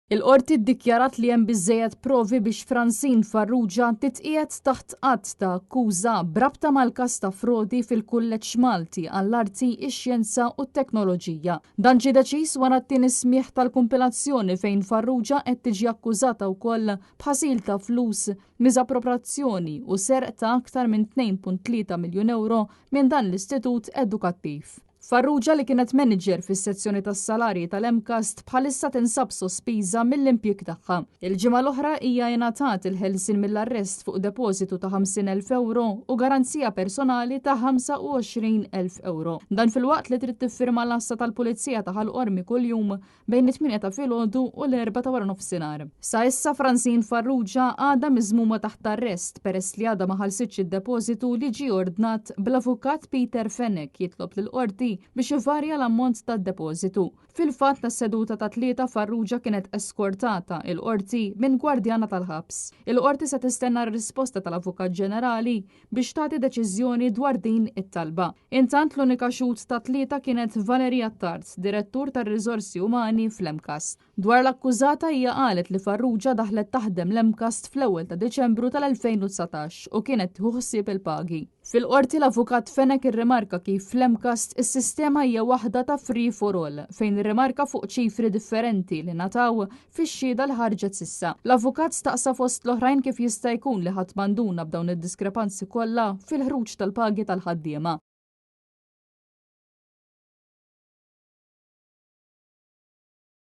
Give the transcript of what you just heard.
Il-Qorti ddikjarat li hemm biżżejjed provi biex Francine Farrugia titqiegħed taħt att ta' akkuża b'rabta mal-każ ta' frodi fil-Kulleġġ Malti għall-Arti, ix-Xjenza u t-Teknoloġija. Dan ġie deċiż wara t-tieni smigħ tal-kumpilazzjoni fejn Farrugia qed tiġi akkużata wkoll b'ħasil ta' flus, miżapproprazzjoni u serq ta' aktar minn 2.3 miljun ewro minn dan l-istitut edukattiv. Farrugia li kienet manager fis-sezzjoni tas-salarji tal-MCAST bħalissa tinsab sospiża mill-impjieg tagħha. Il-ġimgħa l-oħra hija ingħatat il-ħelsien mill-arrest fuq depożitu ta' 50,000 ewro u garanzija personali ta' 25,000 ewro. Dan filwaqt li trid tiffirma l-għassa tal-Pulizija ta' Ħal Qormi kuljum bejn it-tmienja ta' filgħodu u l-erbgħa ta' waranofsinhar. Sa issa Francine Farrugia għadha miżmuma taħt arrest peress li għadha ma ħallsitx id-depożitu li ġie ordnat bl-Avukat Peter Fenech jitlob lill-Qorti biex ivarja l-ammont tad-depożitu. Fil-fatt għas-seduta tat-Tlieta Farrugia kienet eskortata il-Qorti minn gwardjana tal-ħabs. Il-Qorti se tistenna r-risposta tal-Avukat Ġenerali biex tagħti deċiżjoni dwar din it-talba. Intant l-unika xhud tat-Tlieta kienet Valerie Attard, direttur tar-riżorsi umani fl-MCAST. Dwar l-akkużata hija qalet li Farrugia daħlet taħdem l-MCAST fl-ewwel ta' Diċembru tal-2019 u kienet tieħu ħsieb il-pagi. Fil-Qorti l-Avukat Fenech irrimarka kif fl-MCAST is-sistema hija waħda ta' free for all fejn irrimarka fuq ċifri differenti li ngħataw Fix-xhieda li ħarġet s'issa, l-avukat staqsa fost l-oħrajn kif jista' jkun li ħadd ma nduna b'dawn id-diskrepanzi kollha fil-ħruġ tal-pagi tal-ħaddiema.